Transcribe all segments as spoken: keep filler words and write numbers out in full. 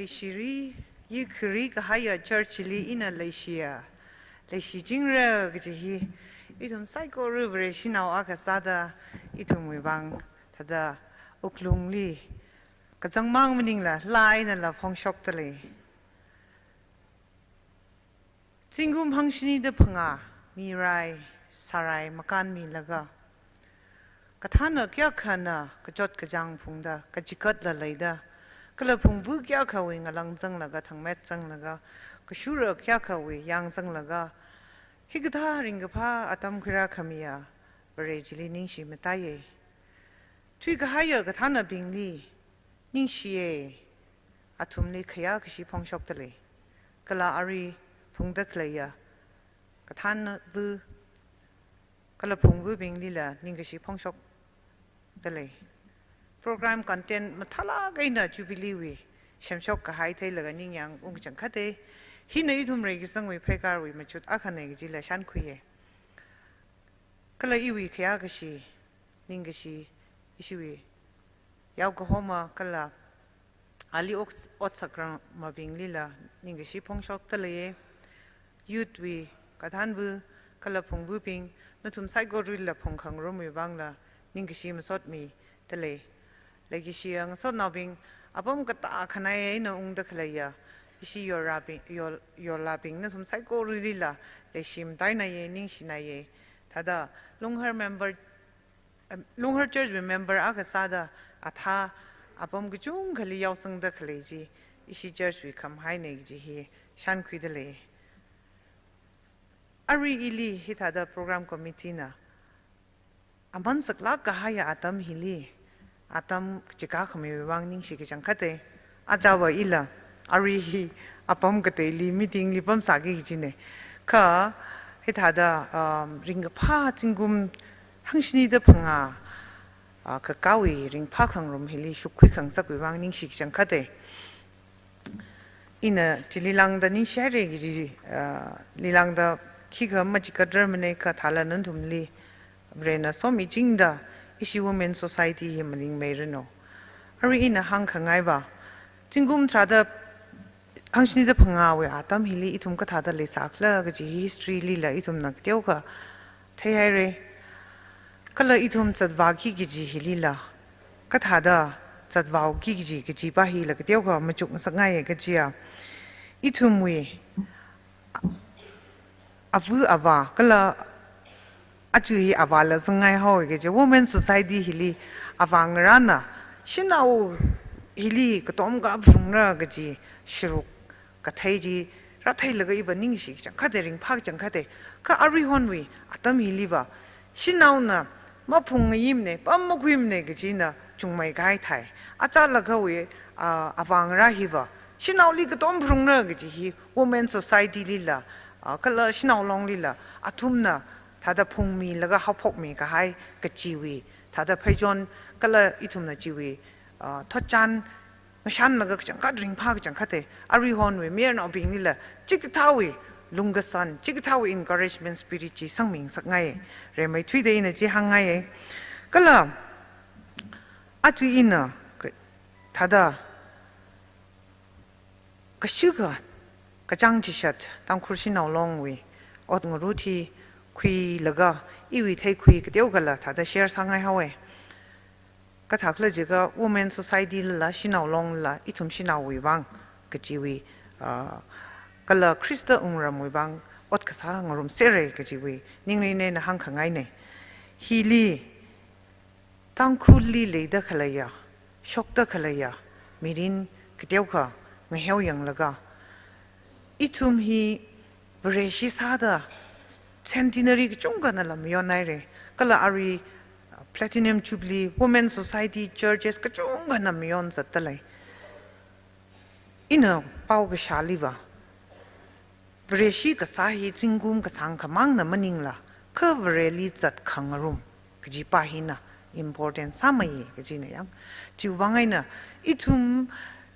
Leishiri, yikhiri kahaiya church li ina leishiya, leishichingra kaji hi, ithum saikora Vareshinao akha sāda, ithumwui vang, thāda wuklungli, kachangmang maningla, laa einala phongshokda lei. Zingkum hangshinida phangā, mirai, sārai, makānmilaga, kathāna kayākhana kachot kachāng phungda, kachigatla leida, kala phungva kayākhawui ngalang zanglaga, thangmet zanglaga, kashura kayākhawui yāng zanglaga, hikathā ringkaphā atam khuirākhamiya Vare chili ningshi mataiya. Thuikahaiya kathānabingli ningshiya, athumli khayākashi phongshokda lei. Kala arui phungda khaleiya kathānava kala phungvabinglila ningkashi phongshokda lei. Program content mathālāk eina Jubilee wui semshok kahai theilaga ningyāng ungkachangkhata. Hina ithum reikasangwui pheikarwui machut akhana kajila shānkhuiya. Kala iwui khayākashi, ningkashi, ishiwui yaokahoma kala ali ot-, otsak rangmabinglila ningkashi phongshokda leiya. Youth wui kathānva kala phungvabing, nathum saikoralila phungkhangarumwui vangla ningkashi masotmida lei. Leikashiya ngasotnaobing, apam katā khanai eina ungda khaleiya ishi yorabing, yor-, yorlabing nathum saikoralila leishi matainaiya, ningshinaiya. Thāda Lunghar member, em, Lunghar church wui member akha sāda athā apam kachungkhali yaosangda khalei chi ishi church wui khamhaina kaji hi shānkhuida lei. Arui ili hithāda program committee na aman saklāk kahaiya atam hili, atam chikā khamiwui vang ningshi kachangkhata. Ajava ila arui hi apam kateili meeting li pamsāki kajina. Kha hithāda, um, ringkaphā zingkum hangshinida phangā, ah, kakāwui ringphā khangarum hili shukkhui khangasakwui vang ningshi kachangkhata. Ina chili lāngda ningshihaira kaji, ah, li lāngda khikha machigatrarmana, kha thāla nathumli Varena somichingda ishi Women Society hi malingmeiranu. Arui ina hāngkhangaiva, zingkum tharāda hangshinida phangāwui atam hili ithum kathāda leisākhala kaji hi history lila ithumna kateokha theihaira. Kala ithum zatvāki kaji hilila kathāda zatvāuki kaji, kajipa hila kateokha machuk ngasakngaiya kajiya, ithumwui ava avā, kala aja hi avāla zangngai haowa kaji, Women Society hili avāngarāna shanao hili katomkha phungra kaji sharuk kathei chi rātheilaga iva ningshi kachangkhata, ringphā kachangkhata. Kha aruihonwui atam hiliva shanaona maphungngayimana, pam makhuimana kajina chungmei kahai thai. Achālakhawui, ah, avāngarā hiva shanaoli katom phungra kaji hi Women Society lila, ah, kala shanao longlila athumna thāda phungmilaga haophokmi kahai kajiwui thāda pheichon kala ithumna chiwui, ah, thotchan ngashanlaga kachangkhat ringphā kachangkhata. Aruihonwui mayarnaobinglila chikathāwui lungkasan, chikathāwui encouragement spirit chi sangmingasakngai. Rimeithuida ina chi hāngngaiya. Kala aja ina ka-, thāda kashikha kachāng chishat Tangkhul Shanao Longwui ot ngarut hi khuilaga iwui theikhui kateokhala thāda share sāngai haowa. Kathākhala jiakha Women Society lala, Shanao Long lala, ithum shanaowui vang kajiwui, ah, kala Khrista wungramwui vang ot kasā ngarumsera kajiwui ningrin eina hāngkhangaina. Hili Tangkhulli leida khaleiya, shokda khaleiya mirin kateokha ngaheo yanglaga, ithum hi Vareshi sāda centenary kachungkhana lam yonhaira. Kala arui Platinum Jubilee, Women Society, churches kachungkhana mayon zatda lei. Ina pao kashāliva, Vareshi kasā hi zingkum kasāngkhamangna maningla, kha Vareli zat khangarum kajipa hina important sāmeiya kajina yang. Chiwui vang eina ithum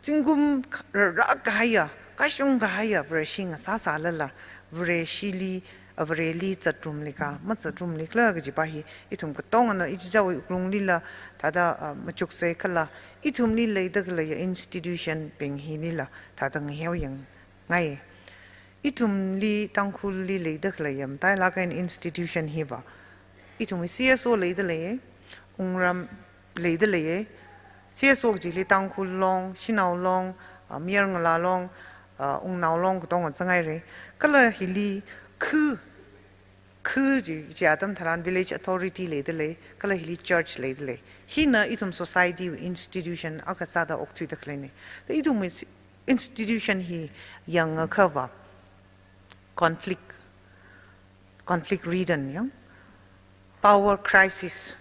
zingkum rāra kahaiya, kashung kahaiya Vareshi ngasāsālala, Vareshili, ah, Vareli zatrumlikha, mazatrumlikhala kajipa hi ithum katongana ichichāwui wuklunglila thāda, ah, machuksa kala Ithumli leida khaleiya institution bing hinila thāda ngaheo yangngai. Ithumli Tangkhulli leida khaleiya matailāk eina institution hiva, ithumwui C S O leida leiye, wungram leida leiye. C S O kajili Tangkhul Long, Shanao Long, ah, Mayar Ngala Long, ah, Wungnao Long katonga zanghaire. Kala hili khu, khu chi, chi atam tharan village authority leida lei, kala hili church leida lei. Hina ithum society wui institution akha sāda okthuida khaleine. Da ithumwui si-, institution hi yangakhava conflict, conflict ridden yang, power crisis,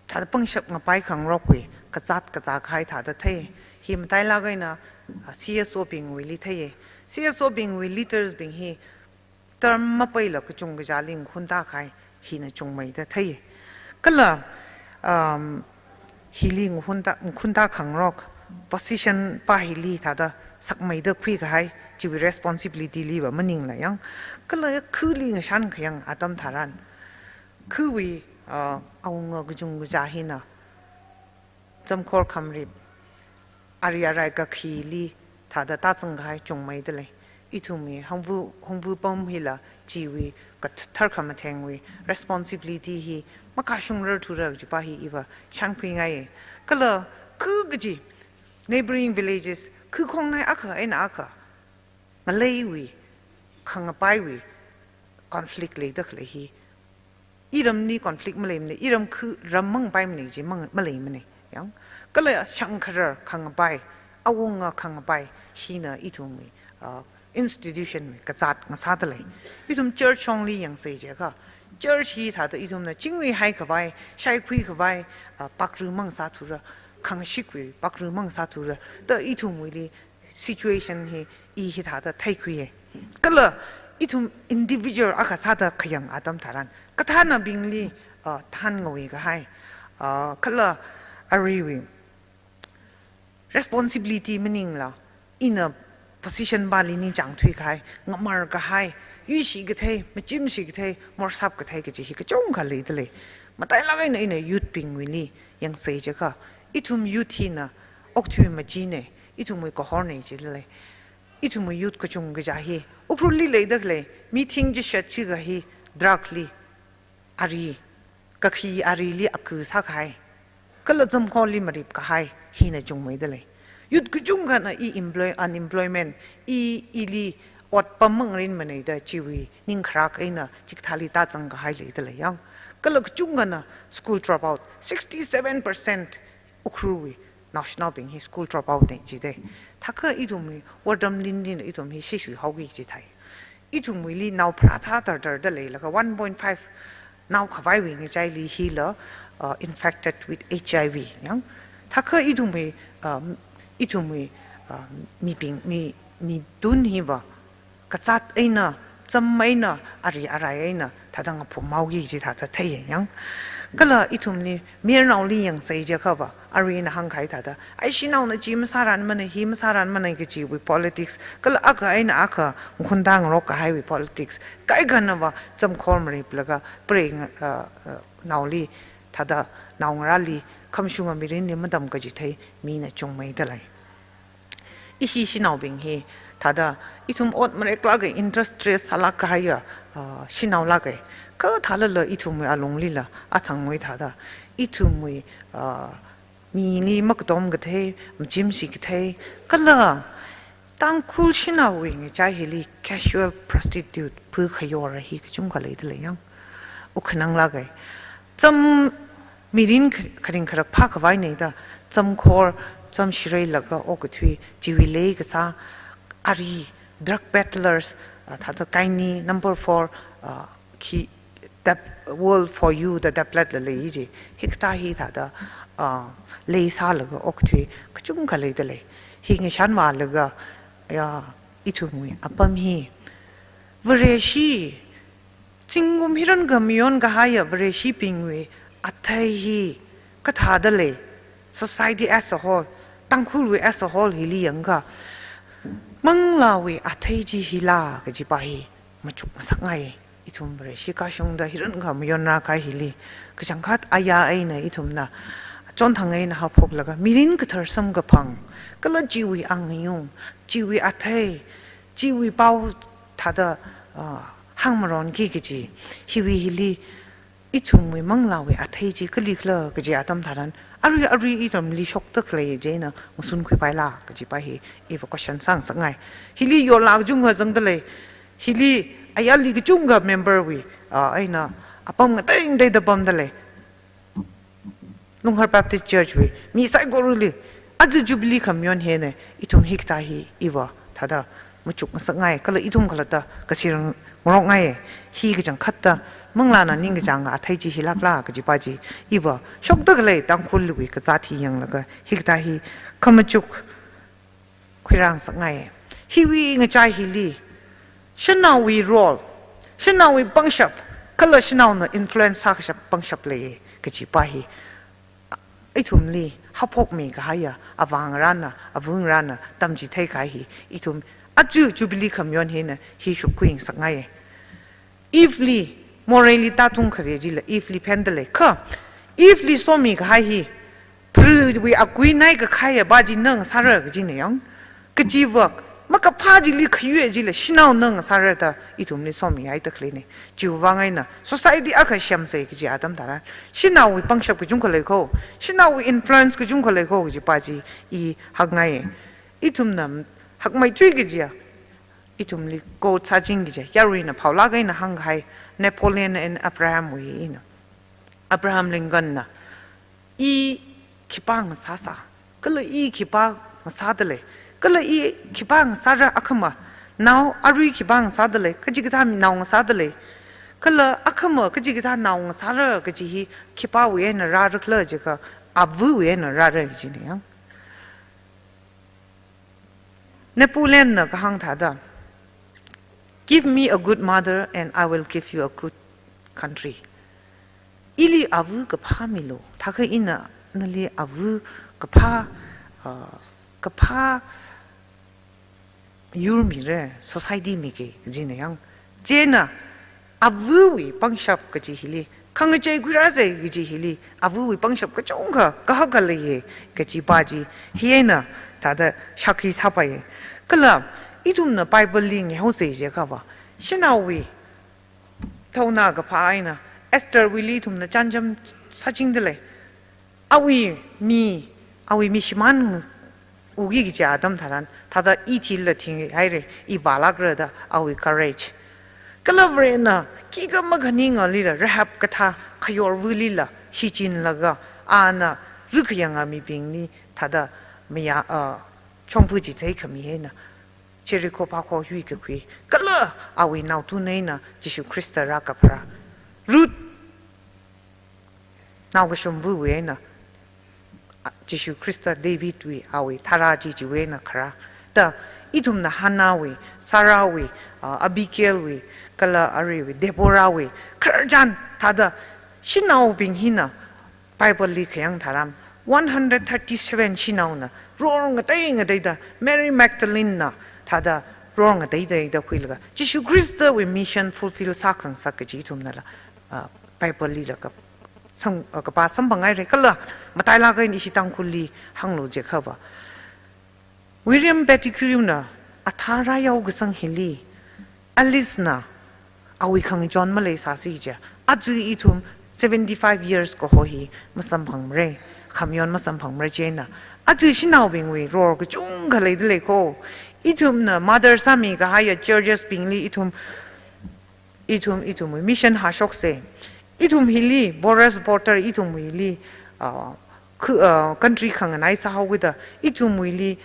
thāda pangshap ngapai khangarokwui kazāt kazā kahai thāda thei. Hi matailāk eina, ah, C S O bingwuili theiye. C S O bingwui leaders bing hi term mapeila kachungkha chili ngakhunta kahai hina chungmeida theiye. Kala, um, hili ngakhunta, ngakhunta khangarok position pa hili thāda sakmeida khui kahai, chiwui responsibility liva maningla yang. Kala khuli ngashan khayang atam tharan, khuwui, uh, awunga kachungkha hina Zamkhor Khamrip, ari arai kakhili thāda tāzang kahai chungmeida lei. Ithumwui hangvu, hangvu pam hila chiwui kathar khamathengwui responsibility hi makashungrar thura kajipa hi iva shankhuingaiye. Kala khu kaji neighboring villages, khu khongnai akha eina akha ngaleiwui, khangapaiwui conflict leida khalei hi, iramli conflict maleimane, iram khu ram mangapaimane chi mang-, maleimane. Yang, kala shangkharar khangapai, awunga khangapai, hina ithumwui, ah, institution wui kazāt ngasāda lei. Ithum church shongli yangsei jiakha, church hi thāda ithumna chingri haikhavai, shaikhui khavai, ah, pakru mangasā thura, khangashik wui pakru mangasā thura, da ithumwuili situation hi, i hithāda theikhuiye. Kala ithum individual akha sāda khayang atam tharan, kathānabingli, ah, thanngawui kahai, ah, kala aruiwui responsibility maningla, ina position pali ningchāng thuikahai, ngamar kahai, yuishi kathei, machimshi kathei, morsap kathei kaji hi kachungkha leida lei. Matailāk eina ina youth bingwuili yangsei jiakha, ithum youth hina okthui machine, ithumwui kahorne jida lei. Ithumwui youth kachungkha hi Ukhrulli leida khalei, mi thing chishat chikha hi drug li, ari, kakhi arili aku sākahai, kala Zamkhorli marip kahai hina chungmeida lei. Youth kachungkhana i employ-, unemployment, i, ili ot pam mangarinmane da chiwui ningkharak eina chikathāli tāzang kahai leida lei yang. Kala kachungkhana school dropout, sixty-seven percent Ukhrulwui naoshinaobing hi school dropout ne jide. Thākha ithumwui wortam linlin ithum hi shishi haoki kaji thei. Ithumwuili nao pharāthā tartarda leilaga one point five nao khavaiwui ngachaili hila, uh, infected with H I V yang. Thākha ithumwui, um, ithumwui, um, mibing, mi, mitun hiva kazāt eina, cham eina, ari arai eina, thāda ngaphum haoki kaji thāda theiye yang. Kala ithumli, mayarnaoli yangsei jiakhava, aruina hāngkahai thāda, ai shanaona chi masāranmane, hi masāranmane kajiwui politics, kala akha eina akha ngakhunta ngarok kahaiwui politics, kaikhanava Zamkhor mariplaga, preng, uh, uh, naoli, thāda naongarāli, khamashunga mirinli matam kaji thei, mina chungmeida lei. Ishi shanaobing hi, thāda, ithum ot mareklāka, industrious sālāk kahaiya, ah, shanaolāka. Kha thālala ithumwui alunglila, athangwui thāda, ithumwui, ah, mili makatom kathei, machimshi kathei, kala Tangkhul shanaowui ngachai hili casual prostitute phu khayora hi kachungkha leida lei yang. Ukhananglāka. Cham mirin kh-, kharing kharak phākhavaine da, Zamkhor, Zamshireilaga okathui, chiwui lei kasā, ari, drug peddlers, ah, thāda kaini, number four, ah, khi, tab-, World for You da tablet la lei ji. Hikathā hi thāda, ah, lei sālaga okathui, kachungkha leida lei. Hi ngashanvālaga, ya, ithumwui apam hi. Vareshi, zingkum hirankha mayon kahaiya Vareshibingwui athei hi kathāda lei, society as a whole, Tangkhulwui as a whole hili yangakha, manglāwui athei chi hila kajipa hi machuk masakngai. Ithum Vareshi kashungda hirankha mayonrākahai hili, kachangkhat aya eina ithumna chonthang eina haophoklaga, mirin kathar samkaphang, kala chiwui angayung, chiwui athei, chiwui pao thāda, ah, hāngmaronki kaji, hiwui hili, ithumwui manglāwui athei chi kalikhala kaji atam tharan, arui arui iramli shokda khalei chieina masunkhuipaila kajipa hi iva question sāngasakngai. Hili yorlāk kachungkha zangda lei, hili ayarli kachungkha member wui, ah, eina apam ngateingateida pamda lei. Lunghar Baptist Church wui mi saikorali, aja Jubilee khamayon hina, ithum hikathā hi iva thāda machukngasakngai, kala ithum khalatta kasir ngarokngai. Hi kachangkhatta manglāna ningkachānga athei chi hilākla kajipa chi iva shokda khalei Tangkhulwui kazāt hi yanglaga hikathā hi khamachuk khuirāngasakngai. Hiwui ngachai hili, shanaowui role, shanaowui pangshap, kala shanaona influence sākashap pangshap lei kajipa hi, ithumli haophokmi kahaiya avāngarāna, avungarāna tamchitheikahai hi, ithum aja Jubilee khamayon hina hi shupkhuingasakngai. Eve li, moreili tātung khare chila Eve li phenda lei. Kha, Eve li somi kahai hi, pharawui akui naikakhaiya pa chi ngasāra kajina yang. Kachiva, makaphā chili khayui chila shanao ngasāra da ithumli somihaida khaleina. Chiwui vang eina, society akha semsa kaji atam tharan, shanaowui pangshap kachungkha leikho, shanaowui influence kachungkha leikho kajipa chi i hakngai. Ithumna hakmeithui kajiya, ithumli quote sāching kajiya, yaruina phaolāk eina hāngkahai Napoleon and Abraham wui eina. Abraham Lincoln na, i khipā ngasāsa, kala i khipā ngasāda lei, kala i khipā ngasāra akhama, nao arui khipā ngasāda lei, kachikathā mi nao ngasāda lei, kala akhama kachikathā nao ngasāra kaji hi khipāwui eina rārakhala jiakha, avawui eina rāra kajina yang. Napoleon na kahāng thāda, "Give me a good mother and I will give you a good country." Ili ava kaphā milu, thākha ina nali ava kaphā, ah, kaphā yur mira, society miki kajina yang. Chieina, avawui pangshap kaji hili, khangachei khuirāsa kaji hili, avawui pangshap kachungkha kahaka leiya kajipa chi, hi eina thāda shākhui sāpaiya. Kala, ithumna Bible li ngahaosa jiakhava, shanaowui thaona kaphā eina, Esther wuili ithumna chānjam sāchingda lei. Awui mi, awui mi shimān uki kaji atam tharan, thāda i thila thinghaira, i vālākra da awui courage. Kala Varena, khikha makhaningalila, Rahab kathā khayorwuilila shichinlaga, ana rikayanga mibingli thāda maya, ah, chongfa chitheikhami eina, Jericho phākho yuikakhui, kala awui naothun eina Jishu Khrista rākapharā. Ruth, naokashumvawui eina, a, Jishu Khrista Davidwui awui tharā chi chiwui eina kharā. Da, ithumna Hannahwui, Sarahwui, a, Abigailwui, kala aruiwui, Deborahwui, khararchan thāda, shanaobing hina, Bible li khayang tharan, one hundred thirty-seven shanaona, ror ngateingateida, Mary Magdalene na, thāda, ror ngateingateida khuilaga, Jishu Khristawui mission fulfill sākhangasak kaji ithumnala, ah, Bible lila kap-, sam-, ah, kapā samphanghaira kala, matailāk eina ishi Tangkhulli hānglu jiakhava, William Pettigrew na athā rāyao kasang hili, Alice na awui khangachon maleisāsi jiakha, aja ithum seventy-five years kaho hi masamphangmara, khamayon masamphangmara chieina. Aja shanaobingwui ror kachungkha leida leikho. Ithumna mother sāmi kahaiya churches bingli ithum, ithum, ithumwui mission hāshoksa. Ithum hili, porous porter ithumwuili, ah, khu-, ah, country khanganai sāhaokida, ithumwuili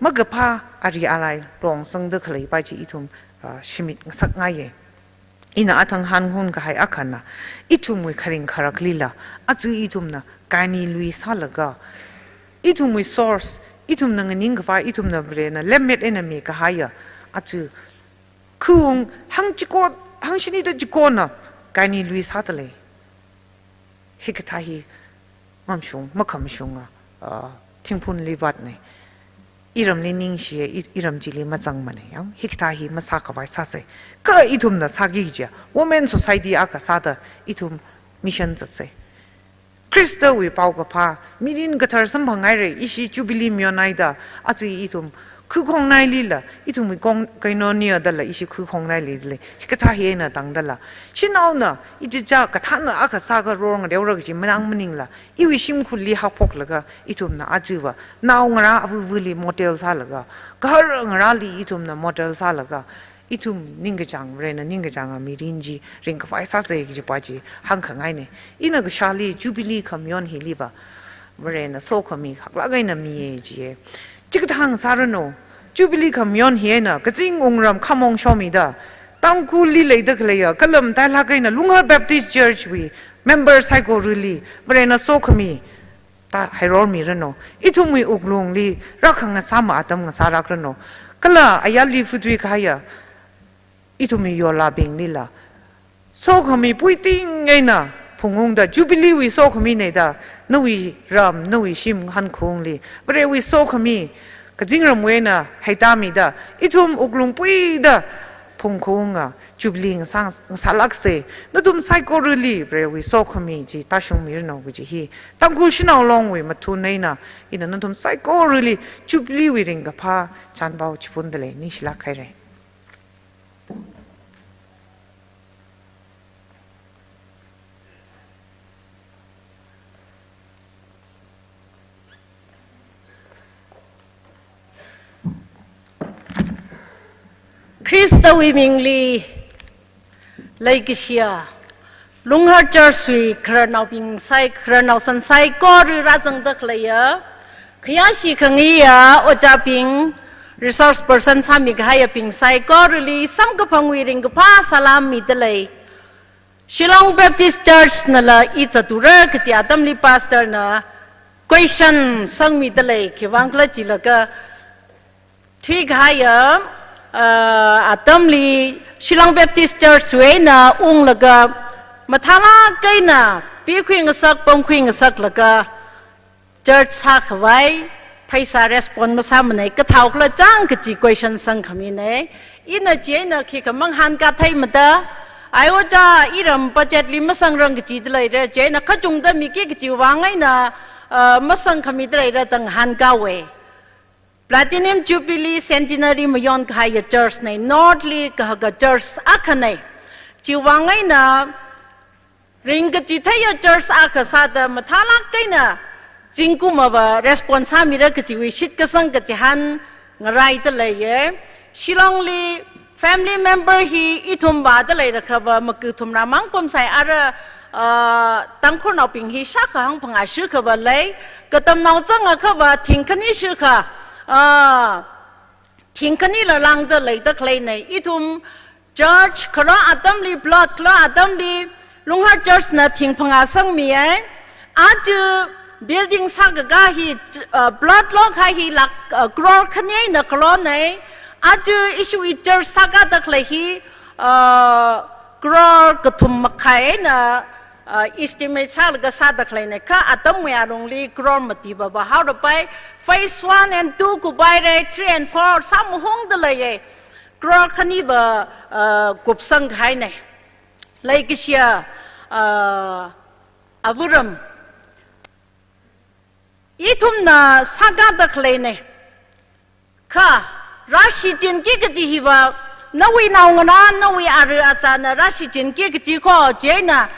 makaphā ari alai longsangda khaleipa chi ithum, ah, shimit ngasakngaiya. Ina athang hanhun kahai akhana, ithumwui kharing kharaklila, aja ithumna kaini lui sālaga, ithumwui source, ithumna nganingkhavai, ithumna Varena lemmet eina mikahaiya, aja khaung hangchiko, hangshini da chikona kaini lui sāda lei. Hikathā hi mamashung, makhamashunga, ah, thingphunli vātna. Iramli ningshiya, i-, iram chili mazangmana yang, hikathā hi masākhavai sāsa. Kha ithumna sāki jiakha, women society akha sāda ithum mission zatsa. Khristawui paokaphā, mirin kathar samphanghaira, ishi Jubilee mayonhaida, aja ithum khuikhongnailila, ithumwui kong, koinonia dala ishi khuikhongnailila, hikathā hi eina tangdala. Shanaona, ichicha kathāna akha sākha ror ngareora kaji manang maningla, iwui shimkhurli haophoklaga, ithumna ajava, naongarā avuvuli model sālaga, kahar ngarāli ithumna model sālaga, ithum ningkachāng, Varena ningkachānga mirin chi ringkaphā sāsa kajipa chi hāngkhangaina. Ina kashāli Jubilee khamayon hiliva, Varena sokhami haklāk eina miya jiya. Chikathā ngasāranu, Jubilee khamayon hi eina kazing wungram khamong shomida, Tangkhulli leida khaleiya, kala matailāk eina Lunghar Baptist Church wui member saikorali, Varena sokhami, ta hairormiranu. Ithumwui wuklungli, rākhangasāma atam ngasārakranu. Kala ayarli futui kahaiya, ithumwui yolabinglila, sokhami puiting eina phungungda Jubilee wui sokhami neida, nawui ram, nawui shim hankhungli, Varewui sokhami, kazingramwui eina heitāmida, ithum wuklung puida phungkhunga, Jubilee ngasā, ngasālāksa, nathum saikorali Varewui sokhami chi tāshungmiranu kaji hi, Tangkhul Shanao Longwui mathun eina, ina nathum saikorali Jubilee wui ringkaphā chānpao chiphundalei, ningshilāk haira. Khristawui mingli leikashiya Lunghar Church wui khararnaobing sai, khararnao san saikora rāzangda khaleiya, khayāshi khangayiya ojābing, resource person sāmikahaiyabing saikorali samkaphangwui ringkaphā salam midalei. Shillong Baptist Church nala i zatura kaji atamli pastor na question sangmidalei, khiwuivang khala jilaga, thuikahaiya, ah, atamli Shillong Baptist Church wui eina unglaga, mathālāk eina pikhui ngasak, pamkhui ngasaklaga, church sākhavai, pheisā respond masāmanei, kathao khala chang kaji question sangkhamina. Ina chieina khikha mangahānkā theimada, ai ojā, iram budget li masangrang kajida leira, chieina kachungda miki kajiwui vang eina, ah, masangkhamida leira da ngahānkāva. Platinum Jubilee Centenary mayonkahaiya church nei, North li kahaka church akhanei. Chiwui vang eina ringkachitheiya church akha sāda mathālāk eina zingkumva response sāmira kajiwui shitkasang kachihān ngaraida leiya. Shillong li family member hi ithum vāda leirakhava makathum rāmang pamsai, ara, ah, Tangkhulnaobing hi shākha hangphangā shikhava lei, katamnao zangakhava thingkhani shikha, ah, thingkhanila lāngda leida khaleinei. Ithum church kharā atamli, plot kharā atamli, Lunghar Church na thingphangā sangmiya. Aja building sākakā hi, uh, plot lokahai hi lakh, uh, crore khani eina khalonei. Aja ishiwui church sākāda khalei hi, uh, crore kathum makhai eina, uh, estimate sālaga sāda khaleinei. Kha atamwui alungli crore mati vāvā haorapai. Phase one and two kupaira, three and four sāmahungda leiya. Crore khaniva, uh, kupsangkahainei. Leikashiya, uh, avāram, ithumna sākāda khaleinei. Kha, rāshichinki kaji hiva, nawui naongarā, nawui ara azana rāshichinki kaji kho, chieina,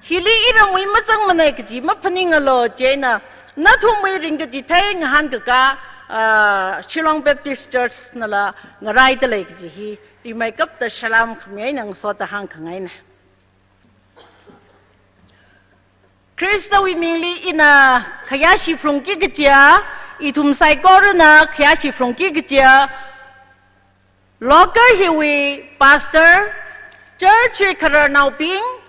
hili iramwui mazangmanei kaji maphaningalu, chieina, nathumwui ringkachithei ngahānkakā, ah, Shillong Baptist Church nala ngaraida lei kaji hi, rimeikapta salam khami eina ngasoda hāngkhangainei. Khristawui mingli ina khayāshi phalungki kajiya, ithum saikorana khayāshi phalungki kajiya, local hiwui pastor, church wui khararnaobing,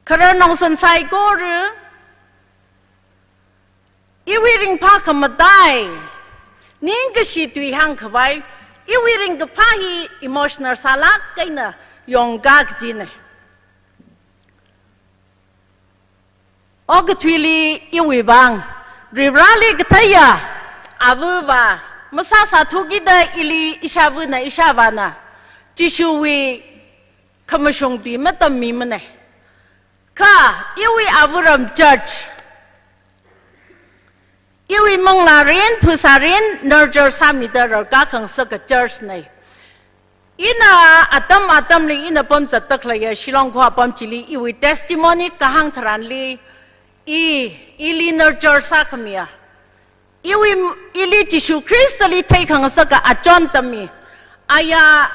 khararnao san saikora, iwui ringphā khamatai, ningkashi tui hāngkhavai, iwui ringkaphā hi emotional sālāk eina yongkā kajinei. Okathuili iwui vang, Varivarāli katheiya, avāva, masāsāthukida ili ishāvana ishāvāna, Jishuwui khamashung tui matammimanei. Kha, iwui avāram church, iwui manglārin, phasārin, nurture sāmida rarkā khangasaka church nei. Ina atam atamli ina pamzatda khaleiya Shillong kaho apam chili iwui testimony kahāng tharanli, i, ili nurture sākhamiya. Iwui, ili Jishu Khristali theikhangasaka achon tammi. Aya,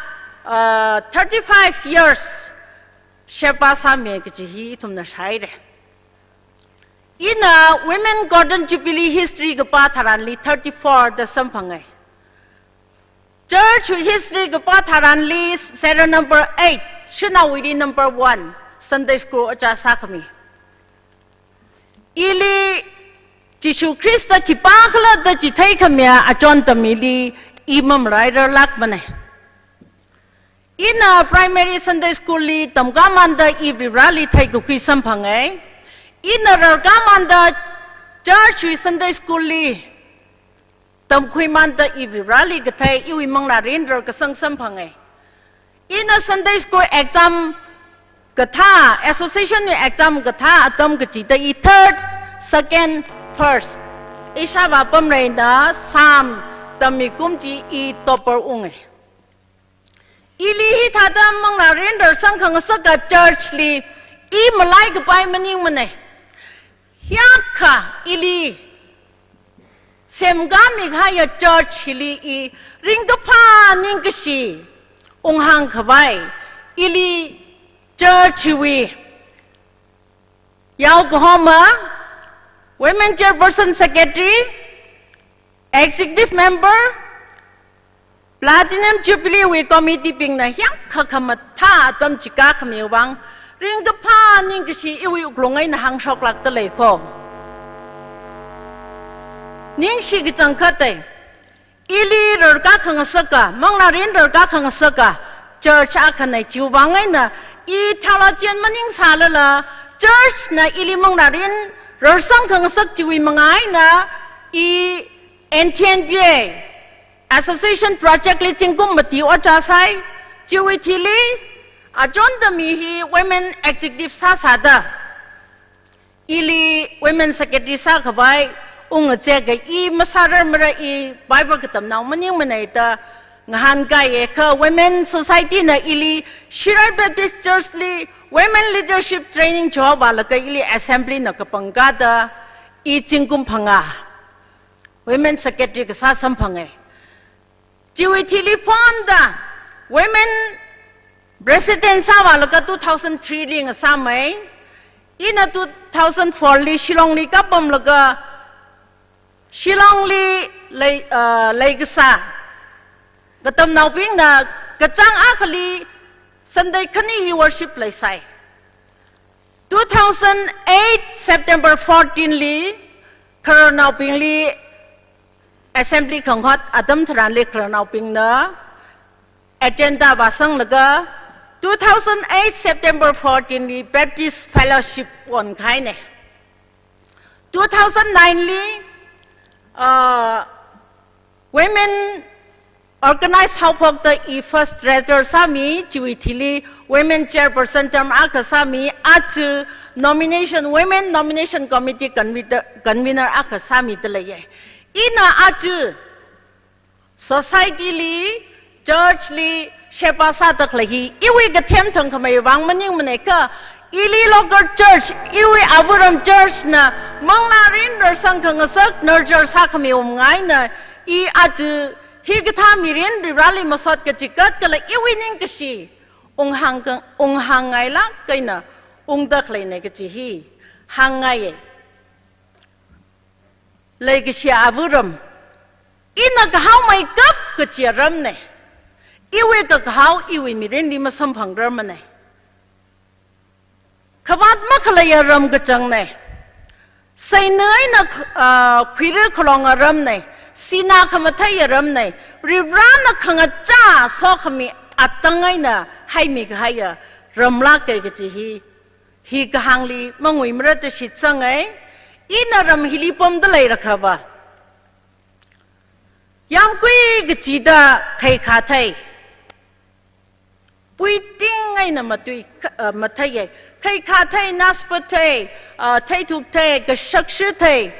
uh, thirty-five years sheba sāmi kaji hi ithumna shāhaira. Ina Women Golden Jubilee history kapā tharanli thirty-four da samphangai. Church history kapā tharanli serial number eight, shanaowuili number one, Sunday school ojā sākhami. Ili Jishu Khrista khipākhala da chitheikhamiya achon tammili i mamalairarlākmanei. Ina primary Sunday school li tamkāmanda i Varivarali theikakhui samphangai. Ina rarkāmanda church wui Sunday school li tamkhuimanda i Varivarali kathei, iwui manglārin rarkasang samphangai. Ina Sunday school exam kathā, association wui exam kathā atam kachida i third, second, first, ishāvā Pamreina Psalm tammikum chi i topper ungai. Ili hithāda manglārin rarsang khangasaka church li i malaikapai maningmanei. Hiyākha ili semkāmi kahaiya church hili i ringkaphā ningkashi unghāngkhavai, ili church wui yaokahoma, women chairperson, secretary, executive member, Platinum Jubilee wui committee bingna hiyākha khamathā atam chikā khamiwui vang, ringkaphā ningkashi iwui wuklung eina hāngshoklākda lei kho. Ningshi kachangkhatai, ili rarkā khangasaka, manglārin rarkā khangasaka church akhanei, chiwui vang eina i thalachān maningsālala, church na ili manglārin rarsang khangasak chiwui manga eina i N T N B A Association project li zingkum mati ojā sāi, chiwui thili achon tammi hi women executive sāsāda, ili women secretary sākhavai ungazeka, i masārarmara, i Bible katamnao maningmanei da ngahānkaiya. Kha Women Society na ili Shirai Baptist Church li women leadership training chihovālaga ili assembly na kapangkāda i zingkum phangā women secretary kasā samphangai. Chiwui thili phonda women president sāvālaga two thousand three li ngasāmei. Ina two thousand four li Shillong li kapamlaga, Shillong li lei, uh, leikasā katamnaobingna kachāng akhali Sunday khani hi worship leisai. Two thousand eight September fourteen li, khararnaobingli assembly khanghot atam tharanli khararnaobingna agenda vāsanglaga, two thousand eight September fourteen li Baptist Fellowship onkahainei. Two thousand nine li, uh, women organize haophokta i first treasurer sāmi, chiwui thili women chairperson term akha sāmi, aja nomination, women nomination committee convener, convener akha sāmida leiya. Ina aja society li, church li sheba sāda khalei hi iwui kathem thangkhamei vang maningmanei kha, ili local church, iwui avāram church na manglārin rarsang khangasak nurture sākhamiwui manga eina i aja hikathā mirin Varivarali masot kachikat kala iwui ningkashi unghāng kang, unghāngngailāk eina ungda khaleinei kaji hi hāngngaiya. Leikashi avāram, ina kahaomeikap kachiya ramnei. Iwui kakahao iwui mirinli masamphangrarmanei. Khavāt makhaleiya ram kachangnei. Seina eina, ah, khuira khalonga ramnei. Sinā khamatheiya ramnei. Varivarana khangachā sokhami atang eina haimi kahaiya ramlāka kaji hi, hi kahāngli manguimara da shitsangai. Ina ram hili pamda leirakhava, yāmgui kachida khaikha thei. Puiting eina matui, ah, matheiya. Khaikha thei, nasphet thei, ah, theithuk thei, kashakshi thei,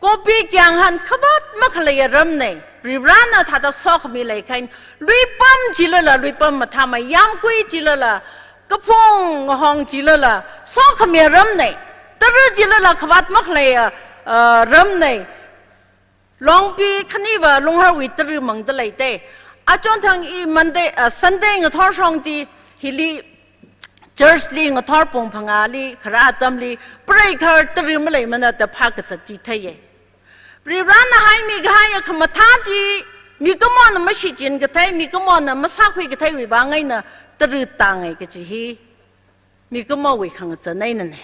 kopi kyang han khavāt makhaleiya ramnei. Varivarana thāda sokhami leikhain, luipam jilala, luipam mathāmei, yāmgui jilala, kaphung ngahong jilala, sokhamiya ramnei. Tara jilala khavāt makhaleiya, ah, ramnei. Longpi khaniva Lungharwui tara mangda leite. Achonthang i Monday, ah, Sunday ngathor shong chi hili church li ngathor pung phangāli khara atamli preikhar tara maleimana da phākazat chi theiye. Varivarana haimi kahaiya khamathā chi mikumona mashichin kathei, mikumona masākhui katheiwui vang eina tara tāngai kaji hi mikumowui khangazan einanei.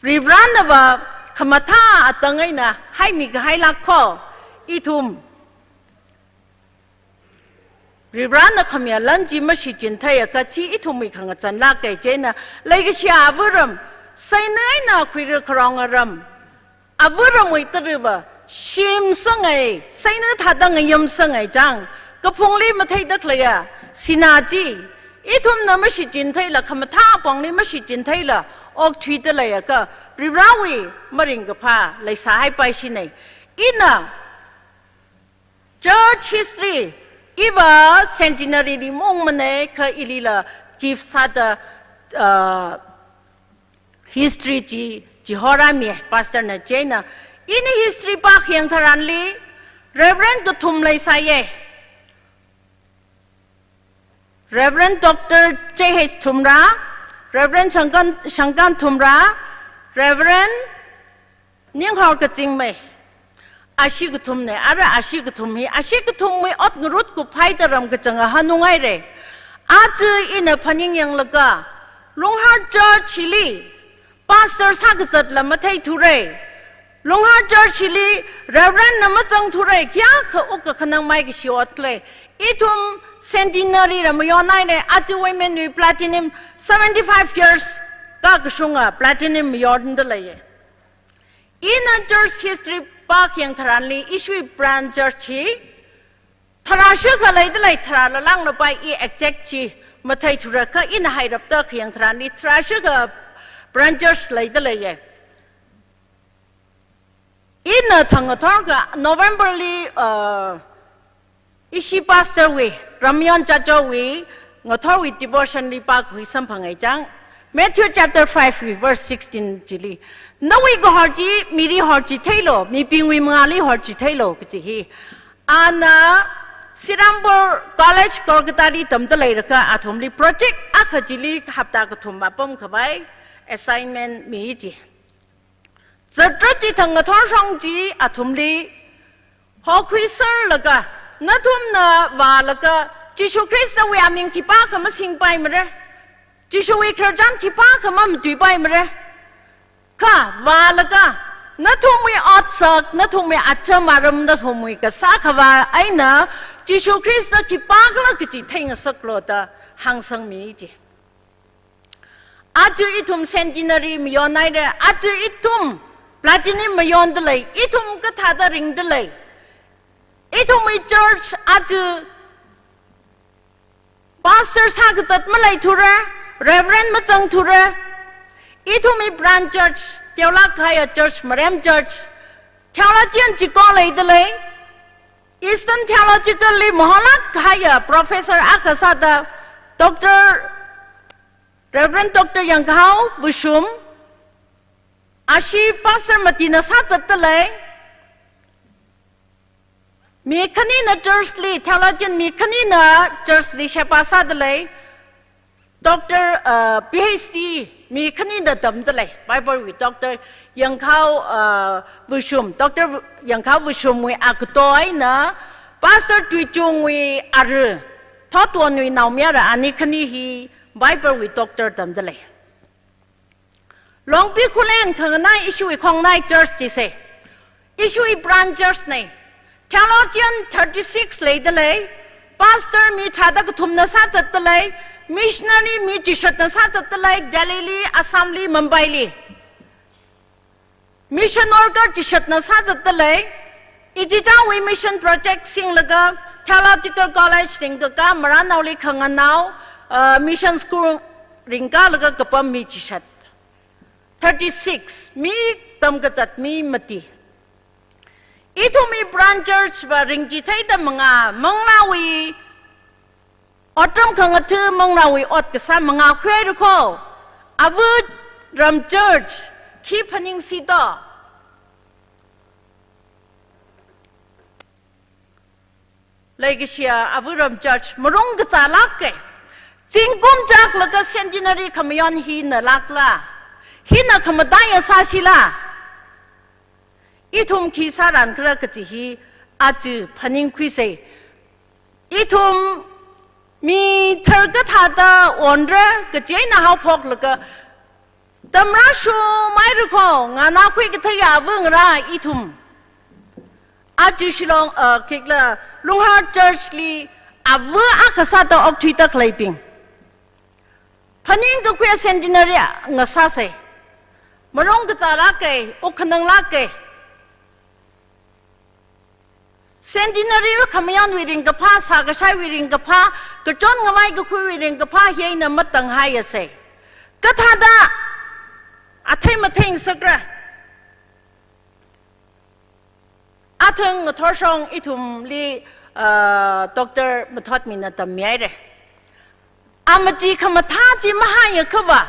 Varivaranava khamathā atang eina haimi kahailāk kho, ithum Varivarana khamiya lan chi mashichin theiakha chi ithumwui khangazanlāke. Chieina leikashiya ava ram, seina eina khuira kharong aram, ava ramwui tarava shim sangai, seina thāda ngayam sangai chang, kaphungli matheida khaleiya sinā chi ithumna mashichin theila, khamathā apongli mashichin theila okthuida leiakha Varivarawui maringkaphā leisāhaipai shinei. Ina church history, iva centenary li maungmanei kha ilila gift sāda, ah, history chi, chihorāmi pastor na. Chieina ini history pākhayang tharanli Reverend kathum leisāye. Reverend Doctor J H Thumra, Reverend Shangkan, Shangkan Thumra, Reverend Ninghor Kazingmei. Ashi kathumnei, ara ashi kathum hi, ashi kathumwui ot ngarut kuphaida ram kachanga hanungaire. Aja ina phaningyanglaga, Lunghar Church hili pastor sākazatla matheithure. Lunghar Church hili Reverend na mazangthure, kayākha ukkakhanang maikashi otkhalei. Ithum centenary la mayonaine, aja women wui platinum seventy-five years kakashunga platinum mayonda leiye. Ina church history pākhayang tharanli ishiwui branch church hi tharāshikha leida lei, tharāla langlapai, i exact chi matheithura kha ina hairapda khayang tharanli tharāshikha branch church leida leiye. Ina thang ngathorkha November li, uh, ishi pastor wui, Ramyon Chacho wui, ngathorwui devotion li pākhui samphangai chang, Matthew chapter five wui verse sixteen chili, nawui kahor chi miri hor chi theilo, mibingwui mangāli hor chi theilo kaji hi. Ana Serampore College Kolkata li tamda leilaga athumli project akha chili hapta kathum apamkhavai assignment mi ji. Zatra chi thang ngathor shong chi athumli hokhuiserlaga, nathumna vālaga, Jishu Khristawui aming khipākha masingpaimara, Jishuwui khararchan khipākha mamatuipaimara. Kha vālaga, nathumwui otsak, nathumwui acham aram, nathumwui kasā khavā eina Jishu Khrista khipākhala kaji theingasaklo da hāngsangmi ji. Aja ithum centenary mayonaire, aja ithum platinum mayonda lei, ithum kathāda ringda lei. Ithumwui church aja pastor sākazat maleithure, reverend mazangthure. Ithumwui branch church, teolāk kahaiya church, Marem Church, theologian chiko leida lei. Eastern Theological li mahonlāk kahaiya professor akha sāda, Doctor, Reverend Doctor Yangkahao Vashum, ashi pastor matina sāzatda lei. Mi khanina church li, theologian mi khanina church li sheba sāda lei. Doctor, uh, P H D mi khanina tamda lei, Bible wui Doctor Yangkahao, uh, Vashum, Doctor Yangkahao Vashumwui agato eina, Pastor Tuichungwui ara, Thotwonwui naomayara, ani khani hi Bible wui doctor tamda lei. Longpi Khullen khanganai ishiwui khongnai church chi se. Ishiwui branch church nei. Theologian thirty-six leida lei. Pastor mi tharāda kathumna sāzatda lei. Missionary mi chishatna sāzatda lei. Delhi li, Assam li, Mumbai li. Mission worker chishatna sāzatda lei. Ichichangwui mission project singlaga, Theological College ringkaka, Maranaoli khanganao, uh, mission school ringkalaga kapam mi chishat. thirty-six, mi tamkazat mi mati. Ithumwui branch church va ringchitheida manga, Manglāwui otram khangatha, Manglāwui ot kasā manga khuihaira kho. Avaram church khi phaningsi to? Leikashiya Avaram church marung kazā lāka. Zingkum chaklaga centenary khamayon hina lākla? Hina khamataiya sāsila? Ithum khi sāran khala kaji hi aja phaningkhuisa. Ithum mi tharkathāda onra kaji eina haophoklaga tamrāshunghaira kho, nganākhui katheiya ava ngarā ithum. Aja Shillong, uh, khikhala Lunghar church li ava akha sāda okthuida khaleibing, phaningkakhui centenary ngasāsa. Marung kazā lāka, wukkhanang lāka. Centenary khamayonwui ringkaphā, sākashaiwui ringkaphā, kachon ngavai kakhuiwui ringkaphā hi eina matanghaiasa. Kathāda athei matheingasakra? Athang ngathorshong ithumli, uh, Doctor Mathotmina tammihaira. Amachi khamathā chi mahaiakhava,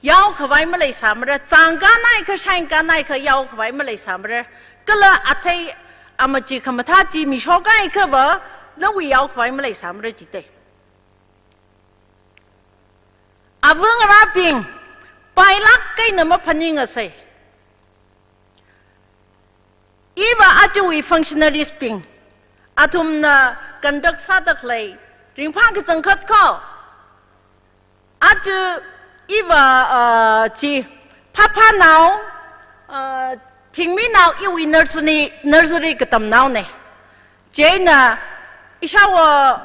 yaokhavai maleisāmara, chāngkānai kha, shainkānai kha, yaokhavai maleisāmara. Kala athei amachi khamathā chi mishokaiakhava, nawui yaokhavai maleisāmara jite. Ava ngarābing, pailāk eina maphaningasa. Iva ajawui functionaries bing, athumna conduct sāda khalei ringphā kachangkhat kho. Aja iva, uh, chi, Phaphanao, uh, Thingminao iwui nursery, nursery katamnaona. Chieina ishāwo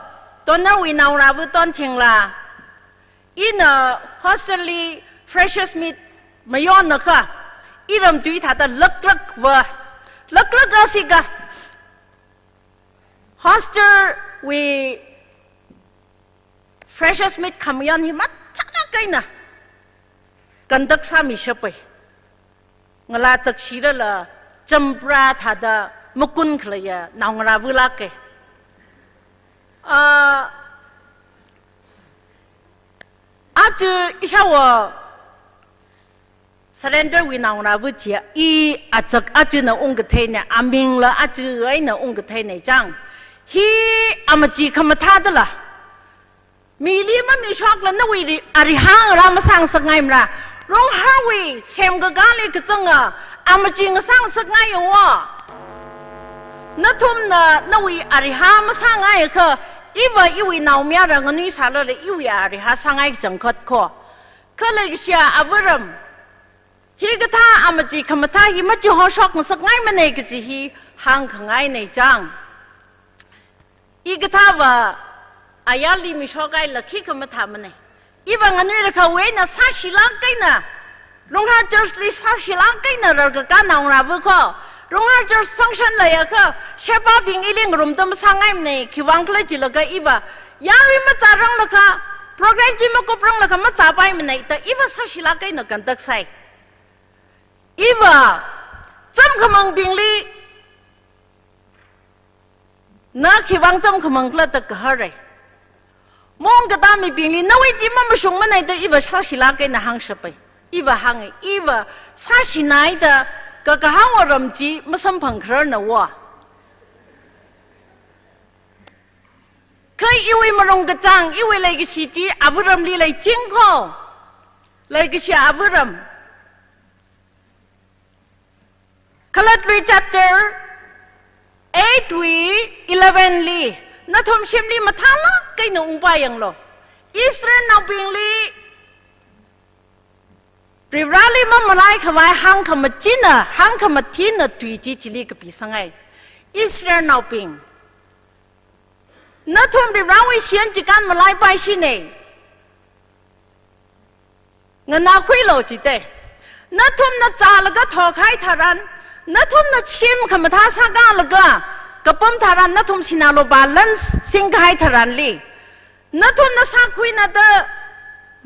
Tonnerwui naongarāva Tonthingla, ina hostel li freshers meet mayonakha, iram tui thāda laklakva, laklakasika, hostel wui freshers meet khamayon hi mathālāk eina conduct sāmishapai. Ngalā chakshirala champra thāda makun khaleiya naongarāva lāka. Ah, aja ishāwo Surrender wui naongarāva chiya, i achak ajana ungkatheina, amingla aja eina ungkatheina chang. Hi amachi khamathā dala, mili mamishokla nawui ri-, arihā ngarā masāngasakngaimara. Lungharwui semkakāli kazanga amachi ngasāngasakngaiya wo. Nathumna nawui arihā masāngaiakha, iva iwui naomayara nganuisālala iwui arihā sāngai kachangkhat kho. Kha leikashiya avaram, hikathā amachi khamathā hi machihoshokngasakngaimana kaji hi hāngkhangaina chang. Ikathāva ayarli mishokaila khikha mathāmana. Iva nganuirakha wui eina sāshilāk eina, Lunghar Church li sāshilāk eina rarkakā naongarāva kho, Lunghar Church function leiakha, shebābing ili ngarumda masāngaimana, khiwuivang khala jilaga iva yarui machāranglakha, program chi makupranglakha machāpaimana da iva sāshilāk eina conduct sai. Iva chamkhamangbingli na khiwuivang chamkhamang khala da kahāra. Mong katā mibingli nawui chi mamashungmana da iva sāshilāk eina hāngshapai. Iva hānga, iva sāshinai da kakahāng aram chi masamphangkhararna wo. Kha iwui malung kachāng, iwui leikashi chi avaramli leiching kho. Leikashi avaram. Khalatlui chapter eight wui eleven li, nathum shimli mathālāk eina ungpāyanglu. Israelnaobingli Varivarāli mamalaikhavai hāngkhamachina, hāngkhamathina tui chi chili kapisāngai. Israelnaobing, nathum Varivarāwui shiyan chikān malaipaishina. Nganākhuilu jite. Nathumna chālaga thokahai tharan, nathumna shim khamathā sākalaga kapam tharan, nathum sinā lupā lan singkahai tharanli, nathumna sākhuina da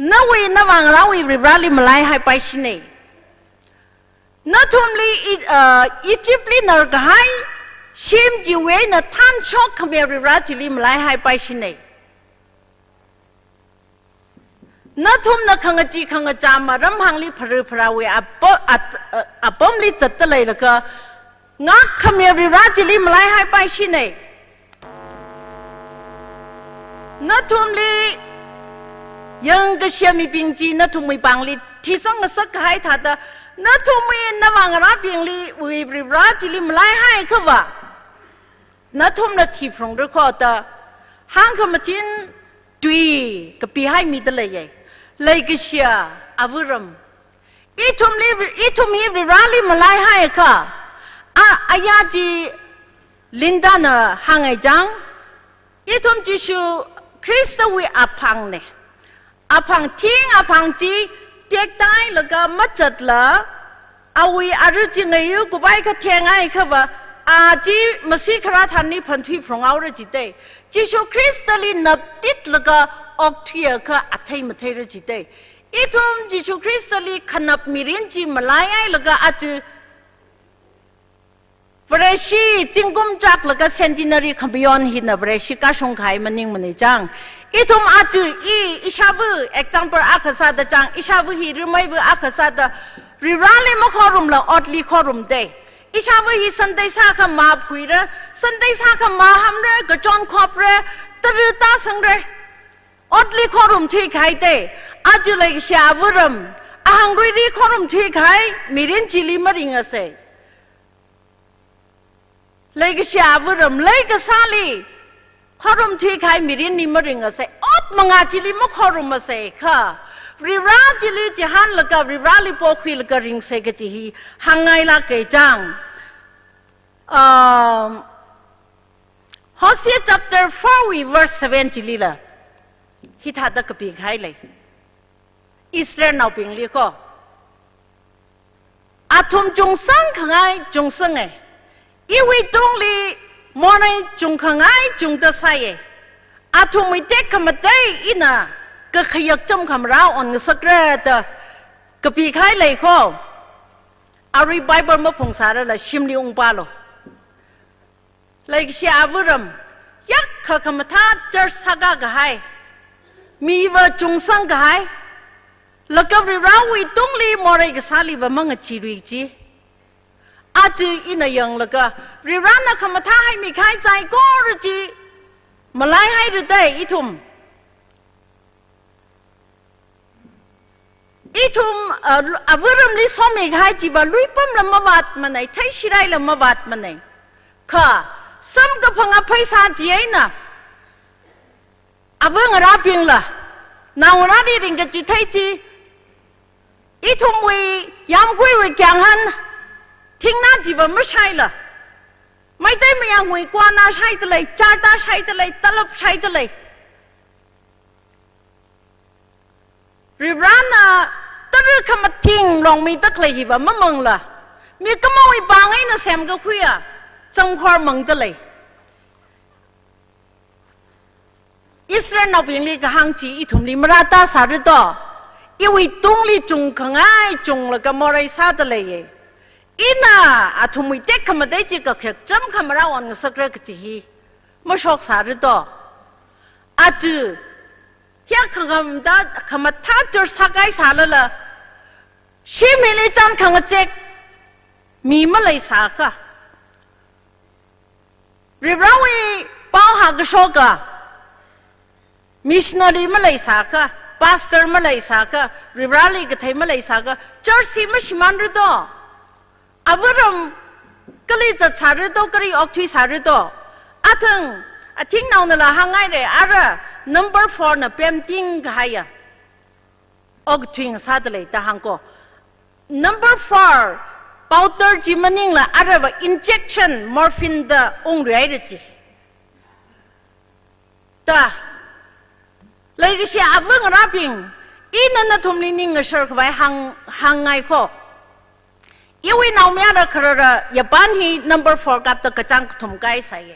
Nawui, navāngarāwui Varivarāli malaihaipaishina. Nathumli E-, uh, Egyptli narkahai shim chiwui eina thanshok khami Varivarā chili malaihaipaishina. Nathumna khangachee khangachā maram hāngli pharā pharāwui apo-, at-, uh, apamli zatda leilaga ngākkhami Varivarā chili malaihaipaishina. Nathumli yangkashiya mibing chi nathumwui pāngli thisang ngasak kahai thāda, nathumwui navāngarābingli wui Varivarā chili malaihaiakhava, nathumna thiphungra kho da hāngkhamachin tui kapihaimida leiya. Leikashiya āva̱ram, ithumli, ithum hi Varivarāli malaihaiakha, a, aya chi Linda na hānghai chang, ithum Jishu Khristawui aphangna. Aphang thing, aphang chi tektailaga mazatla, awui ara chi ngayu kubai katheng haiakhava, a chi masi kharā thanli phanthui phrong haora jida. Jishu Khristali naptitlaga okthuiakha athei matheira jida. Ithum Jishu Khristali khanap mirin chi malaihailaga aja Vareshi zingkum chaklaga centenary khamayon hina Vareshi kashung kahai maningmana chang. Ithum aja i, ishāva̱, example akha sāda chang, ishāva̱ hi rimeivā akha sāda, Varivarāli makhorumla otli khorumda. Ishāva̱ hi Sunday sākha maphuira, Sunday sākha mahamra, kachon khopra, tara tāsangra. Otli khorumthui kahaida. Aja leikashiya āva̱ram, ahāngluili khorumthui kahai mirin chili maringasa. Leikashiya āva̱ram, leikasāli khorumthui kahai mirinli maringasa. Ot mangā chili makhorumasakha, Varivarā chili chihānlaga, Varivarāli pokhuilaga ringsa kaji hi hāngngailāka chang. Um, Hosea chapter four wui verse seven chilila hithāda kapi kahai lei. Israelnaobingli kho, athum chungsangkhangai chungsanga, iwui tungli morei chungkhangai chungda sāya. Athumwui tekhamatei ina kakhayak chamkhamarā onngasakra da kapi kahai lei kho. Arui Bible maphungsārala shimli ungpālu. Leikashiya āva̱ram, yakha khamathā church sākā kahai, miva chungsang kahai, laga Varivarāwui tungli morei kasāliva mangacheelui chi. Aja ina yanglaga, Varivarāna khamathā haimi kahai saikora chi malaihaira da ithum. Ithum, uh, āva̱ramli somi kahai chiva luipamla mavātmanei, theishiraila mavātmanei. Kha, samkaphanga pheisā chieina, āva̱ngarābingla, naongarāli ringkachithei chi, ithumwui yāmguiwui kyang han, thingna chiva mashaila, Meitei mayangwui kwana shaida lei, charta shaida lei, talap shaida lei. Varivarāna tara khamathing longmida khalei hiva mamangla, mikumowui pāng eina semkakhuiya zangkhor mangda lei. Israelnaobingli kahāng chi ithumli marāta sāra do, iwui tungli chungkhangai chunglaga morei sāda leiya. Ina athumwui tekhamatei chi kakhayak chamkhamarā onngasakra kaji hi mashok sāra do. Aja, hiya khamathā, khamathā church sākahai sālala, shimli chān khangazek mi maleisākha, Varivarāwui pao hākashoka, missionary maleisākha, pastor maleisākha, Varivarāli kathei maleisākha, church hi mashimānra do. Āva̱ram kali zatsāra do, kali okthuisāra do. Athang, athingnaonala hāngngaira, ara number four na pemting kahaiya okathui ngasāda lei da hāng ko. Number four, powder chi maningla arava injection, morphine da ungluihaira chi. Da, leikashiya āva̱ngarābing, ina nathumli ningashar khavai hāng, hāngngai ko. Iwui naomayara kharara Japan hi number four kapta kachāng kathum kai sāya.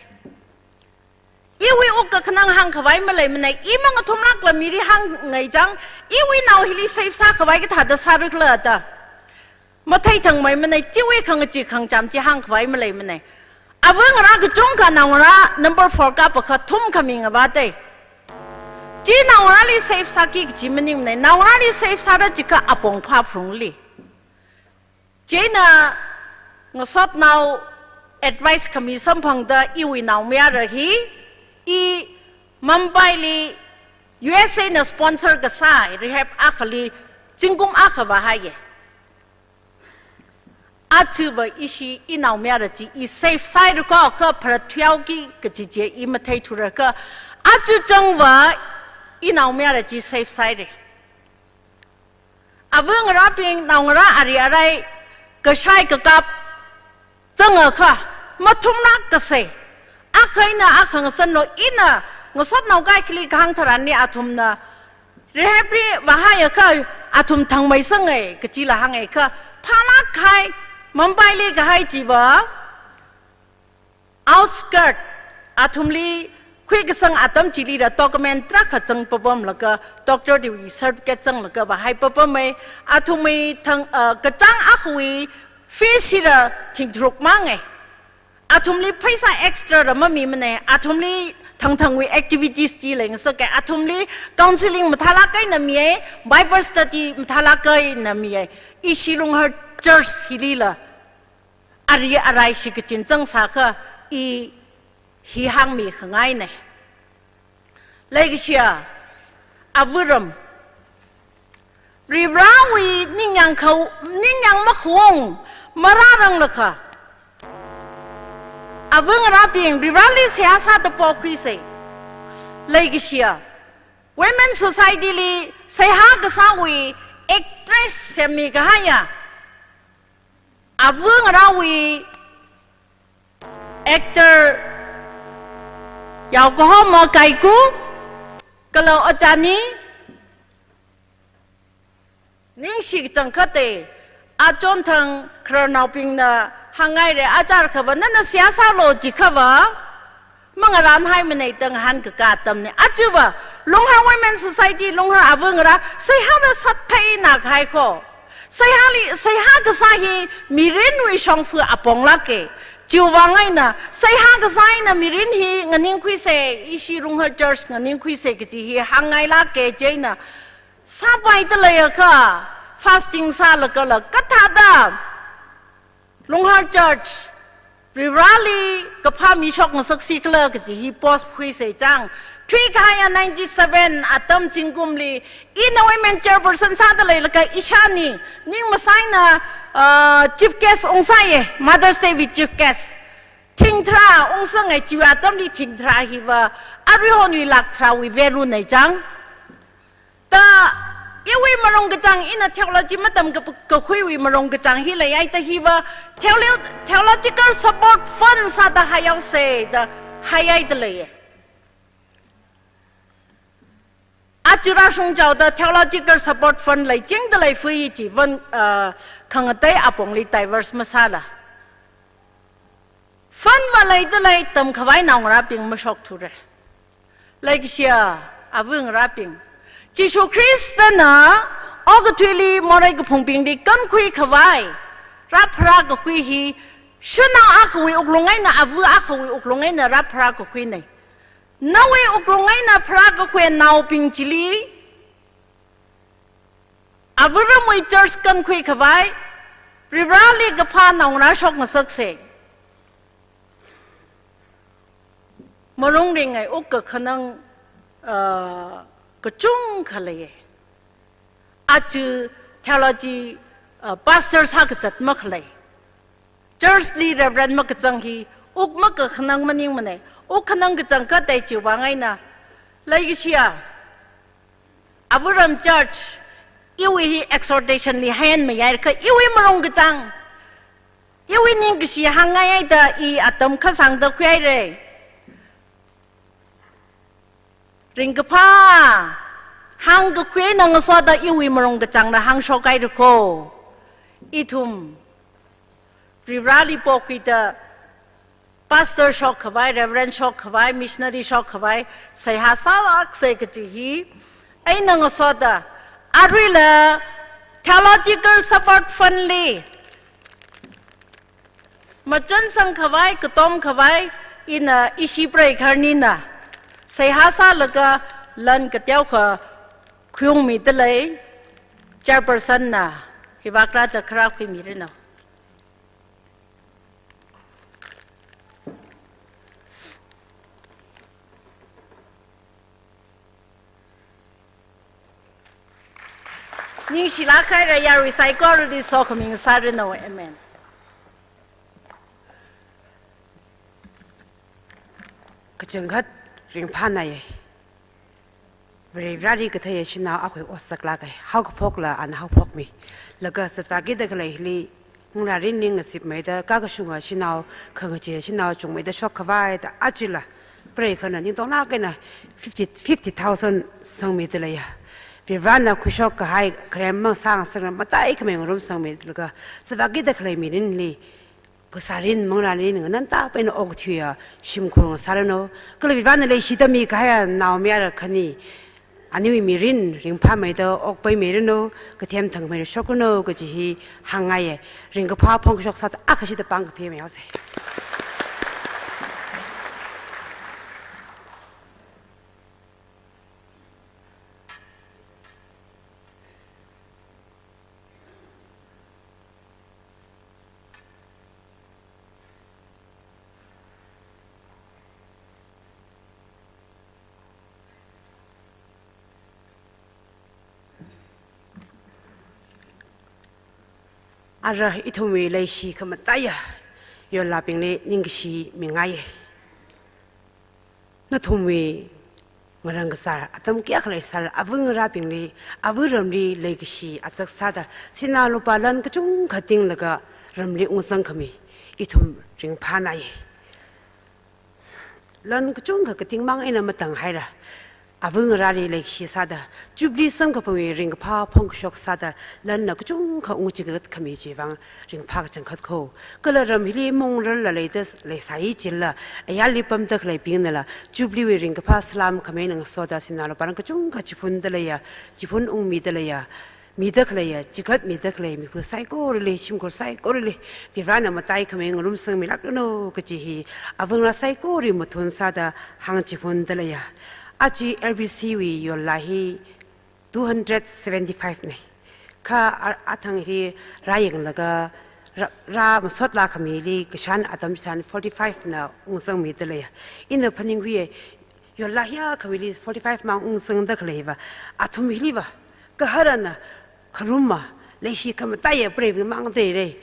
Iwui wuk kakhanang hāngkhavai maleimanei, i mangathumlākla mili hāngngai chang, iwui nao hili save sākhavai kathāda sāra khala da. Matheithangmeimanei, chiwui khangachee khangacham chi hāngkhavai maleimanei. Ava ngarā kachungkha naongarā number four kapakha thum khami ngavātei. Chi naongarāli save sāki kachi maningmanei, naongarāli save sāra chiakha apong phāphalungli. Chieina ngasotnao advice khami samphangda iwui naomayara hi, i Mumbaili U S A na sponsor kasā rehab akhali zingkum akha vāhaiye. Aja va ishi i naomayara chi i save sāhaira kho, kha pharat thuihaoki kachi chi i matheithura kha, aja chang va i naomayara chi save sāhaire. Ava ngarābing, naongarā ari arai kashai kakap zangakha mathumlāk kasei. Akha eina akha ngasanlo, ina ngasotnao kaikhali kahāng tharanli athumna rehabli vāhaiakha athum thangmeisangai kachila hāngai kha, phālāk kahai Mumbaili kahai chi va outskirt, athumli khuikasang atam chilila document tarākha zangpapamlaga, doctor diwui certificate zanglaga vāhaipapamei. Athumwui thang, ah, kachāng akhawui fees hila thing tharuk mangai. Athumli pheisā extra la mamimanei, athumli thangthangwui activities chi leingasakei, athumli counseling mathālāk eina miye, Bible study mathālāk eina miye. Ishi Lunghar Church hilila ari arai shikachin zangsākha i hi hāngmi khangainei. Leikashiya avaram, Varivarāwui ningyāng khao, ningyāng makhaung marāranglakha, ava ngarābing, Varivarāli seihā sāda pokhuisei. Leikashiya Women Society li seihā kasāwui actress semmi kahaiya ava ngarāwui actor yaokahoma Kaiku, kala Ochani, ningshi kachangkhatte, achonthang khararnaobingna hāngngaire, achar khava nana seihā sālo jikhava mangarānhaimanei da ngahānkakā atamnei. Aja va Lunghar Women Society, Lunghar ava ngarā seihāna sātheina kahai kho. Seihāli, seihā kasā hi mirinwui shongfa aponglāke. Chiwuivang eina seihā kasā eina mirin hi nganingkhuisei, ishi Lunghar Church nganingkhuisei kaji hi hāngngailāke. Chieina sāpaida leiakha fasting sālagala kathāda Lunghar Church Varivarāli kaphā mishok ngasaksi khala kaji hi post khuisei chang. Thuikahaiya ninety-seven atam zingkumli ina women chairperson sāda leilaga ishāni ning masaina, ah, chief guest ungsāye, Mother's Day wui chief guest. Thing tharā ungsāngai, chiwui atamli thing tharā hiva aruihonwui lakh tharāwui value nei chang. Da, iwui marong kachāng, ina theology matam ka, kakhuiwui marong kachāng hi leihaida hiva theolo-, theological support fund sāda haihaosei da haihaida leiye. Aja rāshungchaoda theological support fund leichingda leifui chi van, ah, khangatei apongli diverse masāla. Fund va leida lei, tamkhavai naongarābing mashokthure. Leikashiya ava ngarābing, Jishu Khristana okathuili morei kaphungbingli kankhui khavai rāpharā kakhui hi, shanao akhawui wuklung eina, ava akhawui wuklung eina rāpharā kakhuinei. Nawui wuklung eina pharā kakhui naobing chili, avaramwui church kankhui khavai, Varivarāli kaphā naongarā shokngasaksei. Malung ringai wuk kakhanang, ah, kachungkha leiye. Aja theology, ah, pastor sākazat makhalei, church li reverend makazang hi wuk makakhanang maningmanei. Wuk khanang kachangkhatte chiwuivang eina, leikashiya avaram church, iwui hi exhortation li haiyan mayai kha, iwui marong kachāng, iwui ningkashi hāngngai haida i atam khasāngda khuihaire. Ringkaphā hāngkakhui eina ngasoda iwui marong kachāngna hāngshok haira kho. Ithum Varivarāli pokhuida pastor shokkhavai, reverend shokkhavai, missionary shokkhavai, seihā sālāksei kaji hi eina ngasoda, aruila Theological Support Fund li machansangkhavai, katomkhavai, ina ishi preikharnina seihā sālaga lan kateokha khuiungmidalei, chairperson na hivākrāda kharā khuimiranu. Ningshilāk haira, yarui saikorali sokhami ngasāranu. Amen. Kachangkhat ringphānāya. Varivarāli katheiya shanao akhawui ot saklāka. Haokaphokla ana haophokmi. Laga zatvākida khaleili, ngarārin ning ngasipmeida, kakashunga shanao, khangachee shanao chungmeida shokkhavai da ajala preikharna ningtonglāk eina fifty, fifty thousand sangmidaleiya. Varivarāna khuishok kahai kharem mang sāngasakra, mataikhamei ngarumsangmilaga, zatvākida khalei mirinli phasārin, manglārin nganantap eina okathuiya shimkhur ngasāranu. Kala Varivarāna leishida mikahaiya naomayara khani, aniwui mirin ringphāmeida okpaimiranu, kathem thangmeida shokranu kaji hi hāngngaiya. Ringkaphā phongkashok sāda akhashida pāng kaphimei haosei. Ara ithumwui leishi khamataiya yollābingli ningkashi mingaiya. Nathumwui ngarān kasā atam kayākha leisālala, ava ngarābingli, ava ramli leikashi azak sāda, sinā lupā lan kachungkha tinglaga ramli ungzangkhami ithum ringphānāya. Lan kachungkha katingmang eina matanghaira. Ava ngarāli leikashi sāda, Jubilee samkaphangwui ringkaphā phongkashok sāda, lanna kachungkha ungchigatkhami chiwui vang ringphā kachangkhat kho. Kala ram hili maungrarla leida leisai chila, ayarli pamda khaleibingnala Jubilee wui ringkaphā salam khamei eina ngasoda sinā lupā lan kachungkha chiphundaleiya, chiphun ungmidaleiya, mida khaleiya, chigatmida khalei mipā saikorali, shimkhur saikorali Varivarāna mataikhamei ngarumsangmilākranu kaji hi ava ngarā saikora mathun sāda hāngchiphundaleiya. Aja L B C wui yollā hi two hundred seventy-five nei. Kha a-, athang hi rāyanglaga rā, rāmasotlākhamili kashan atam chitharan forty-five na ungzangmidaleiya. Ina phaningkhuiya, yollā hiyākhawuili forty-five mang ungzangda khaleiva, athum hiliva, gaharana kharuma, leishi khamataiya preiving mangda leira.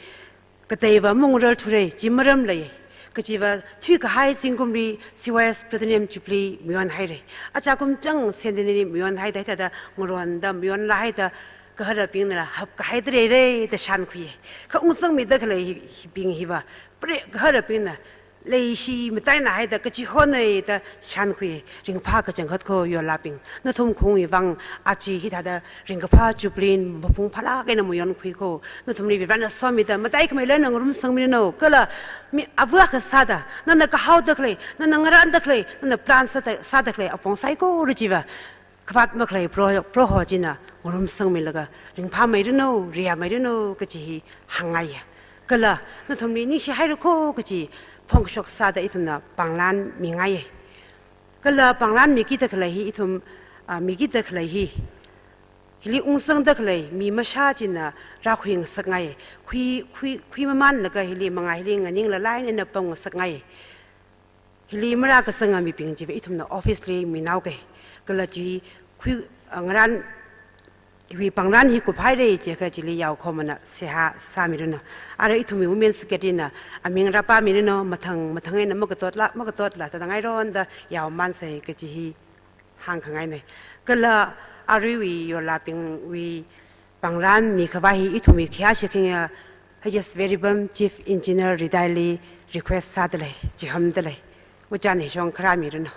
Kateiva maungrar thura, chi maram lei. Kachiva thuikahai zingkumli C Y S Platinum Jubilee mayonhaira. Achakum chang Centenary mayonhaida, hithāda ngaronda mayonlāhaida, gaharabingnala hapkahaida leira da shānkhuiya. Kha ungzangmida khalei hi, hibing hiva, pre gaharabingna leishi mataināhaida kachihonei da shānkhui, ringphā kachangkhat kho yollābing. Nathum khaungwui vang aja hithāda ringkaphā Jubilee mapung phālāk eina mayonkhui kho. Nathumli Varivarāna somida mataikhamei lanna ngarumsangmiranu. Kala mi ava akha sāda, nana kahaoda khalei, nana ngarānda khalei, nana plan sāda, sāda khalei apong saikora chiva khavāt makhalei Proho, Proho china ngarumsangmilaga ringphāmeiranu, riyāmeiranu kaji hi hāngngaiya. Kala nathumli ningshihaira kho kaji phongkashok sāda ithumna pānglan mingaiya. Kala pānglan mikida khalei hi ithum, ah, mikida khalei hi, hili ungzangda khalei mi mashā china rākhui ngasakngaiya. Khui, khui, khuimamānlaga hili mangā hili nganingla line eina pamngasakngaiya. Hili marākazanga mibing chiva ithumna office li minaoka. Kala chi khui, ah, ngarān, iwui pānglan hi kuphaira chiakha chili yaokhomana seihā sāmiranu. Ara ithumwui Women Secretary na aming rāpāmiranu, mathang mathang eina makatotla, makatotla, tātāngaironda yaomānsei kaji hi hāngkhangaina. Kala aruiwui yollābingwui pānglan mikhavai hi ithumwui khayāshi khayā H S Veeribam Chief Engineer retired li request sādalei, chihamdalei. Ojāna hishong kharā miranu.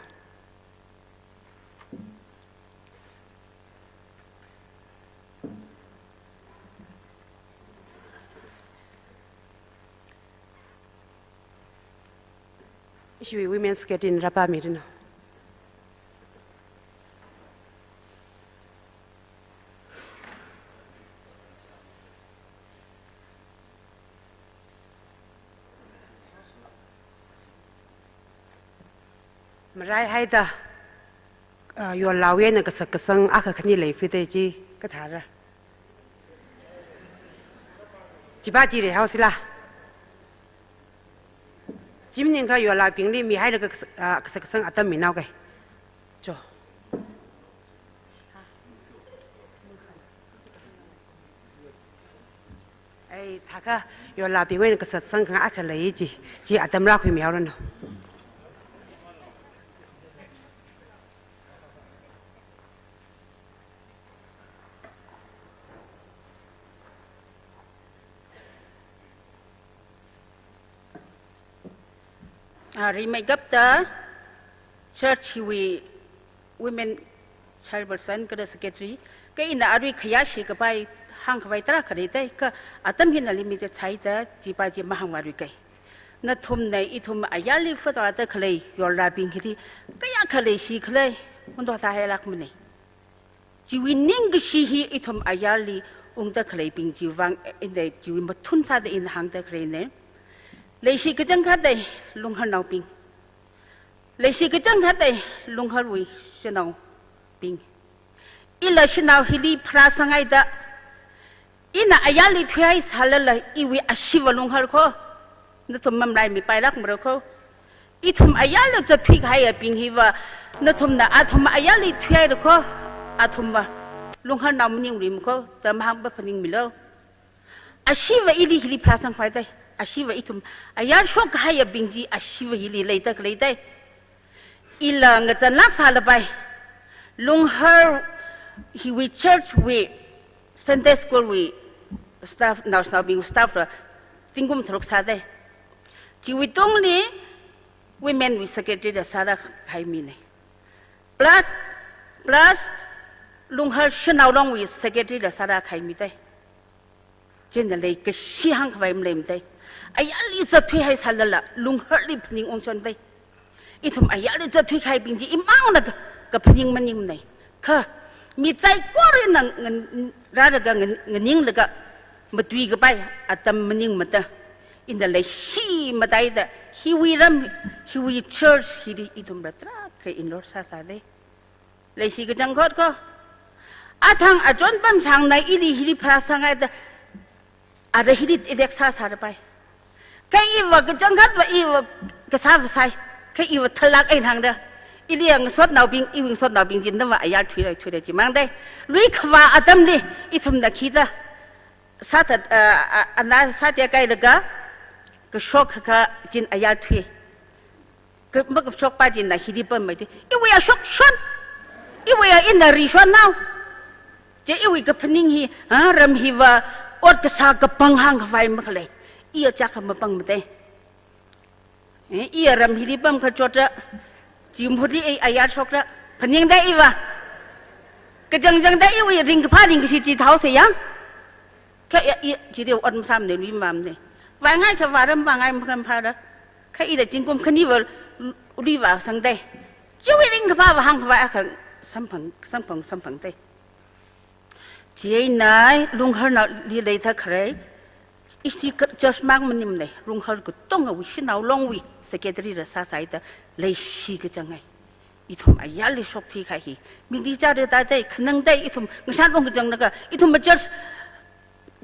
Ishiwui Women's Secretary na rāpāmiranu. Maraihaida, ah, yorlāwui eina kasak kasang akha khani leifida chi kathāra. Chiva chi reihaosila. Chi maningakha yorlābingli mihailaga kas-, ah, kasak kasang atam minao kai. Cho. Ai, thākha yorlābingwui eina kasak kasang khangai akha lei chi, chi atam rākhuimihaoranu. Ah, rimeikapta church hiwui women chairperson kala secretary, kha ina arui khayāshi kapai hāngkhavai tarākha leidai, kha atam hina limit sāhaida chiva chi mahāngvāluikai. Nathumna ithum ayarli photo āda khalei yorlābing hili kayākha leishi khalei, ungda sāhailākmana. Chiwui ningkashi hi ithum ayarli ungda khaleibing chiwui vang, ina chiwui mathun sāda ina hāngda khaleina. Leishi kachangkhatwui Lungharnaobing. Leishi kachangkhatwui Lungharwui shanaobing. Ila shanao hili pharāsanghaida, ina ayarli thuihaisālala iwui ashiva Lunghar kho, nathum mamalaimipailākmara kho. Ithum ayarli zatthuikahai abing hiva, nathumna athum ayarli thuihaira kho, athumva Lungharnao maningluima kho, da mahāngpaphaningmilu. Ashiva ili hili pharāsangkhavai dai, ashiva ithum ayar shokkahai abing chi ashiva hili leida khalei dai. Ila ngazanlāk sālapai. Lunghar hiwui church wui Sunday school wui staff, naoshinaobing staff la zingkum tharuk sādai. Chiwui tungli women wui secretary la sārākahai mina. Plus, plus Lunghar shanao longwui secretary la sārākahai mi dai. Chieina leikashi hāngkhavai maleimana dai. Ayarli zatthuihaisālala Lungharli phaning ungchon dai. Ithum ayarli zatthuikahaibing chi imangna ka, kaphaning maningmana. Kha mi saikorana ngan, rālaga ngan, nganinglaga matuikapai atam maningmada, ina leishi mataida hiwui ram, hiwui church hili ithumla tarākha involve sāsā dai. Leishi kachangkhat kho. Athang achon pamsangna ili hili pharāsanghaida, ara hili attack sāsālapai. Kha iva kachangkhatva iva kasāva sāi. Kha iva thālāk eina hāngda. Ili ngasotnaobing, iwui ngasotnaobing chi nava ayar thuira, thuira chimang dai. Lui khavā atamli ithumna khida sāthat, ah, ah, ana sātya kailaga kashok kha chin ayar thui. Ka, makashokpa china hili pammeithui. Iwui ashok shon. Iwui ina rishon nao. Chi iwui kaphaning hi, ha, ram hiva ot kasā kapang hāngkhavai makhalei. Iya chākha mapangmada. Eh, iya ram hili pamkachotda, chi mhutli ei ayar shokda, phaningda iva. Kachangchangda iwui ringkaphā ringkashi chi thaosa yang. Kha iya, iya, chili ot masāmana, lui mamana. Vāngai kha vāram, vāngai makha maphāra. Kha ila zingkum khaniva lui vāsangdai. Chiwui ringkaphāva hāngkhavai akha samphang, samphang, samphangdai. Chieina Lungharnaoli leida khalei, ishi ka church mang maningmana, Lunghar katongawui shanao longwui secretary la sāsāhaida leishi kachangai. Ithum ayarli shokthuikahai hi. Mili chara tātai, khanang tai, ithum ngashan ung kachanglaga, ithum ma church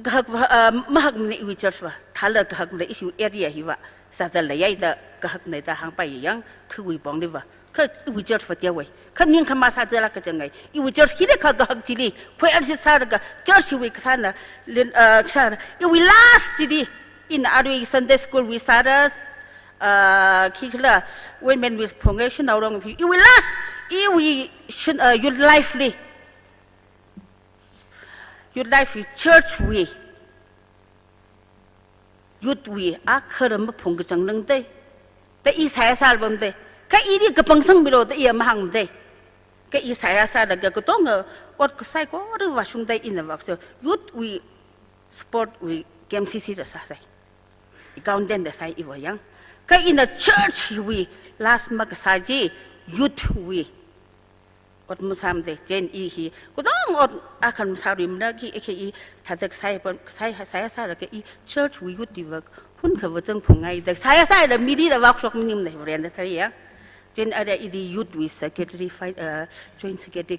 kahak, ah, mahakmana iwui church va, thāla kahakmana ishi area hiva, sāda leihaida kahakna da hāngpai yang, khawui pongli va. Kha iwui church va teowei. Kha ningkhama sāzala kachangai. Iwui church hili kha kahak chili, khoi arsi sālaga, church hiwui kathāna, lin, ah, kasāna. Iwui last chili, ina arui Sunday school wui sāra, ah, khikhala, women wui phungai shanao long phi. Iwui last, iwui shan, ah, youth life li. Youth life wui church wui. Youth wui akha ram maphung kachang nang dai. Da i sāya sālbam dai. Kha ili kapangsangmilo da iya mahāngmada. Kha i sāya sālaga katonga ot kasai kora vāshungda ina vākso. Youth wui sport wui K M C C la sāsai. Accountant la sāi iva yang. Kha ina church wui last makasā chi youth wui ot masāmada. Chieina i hi kachang ot akha masāluimana, khi khi i thāda kasai pon, kasai, kasai sālaga i church wui youth wui vak hun khavā zangphungngaida kasai sālaga mili da workshop maningmana, Varena tharan ya. Chieina ara ili youth wui secretary, fi-, uh, joint secretary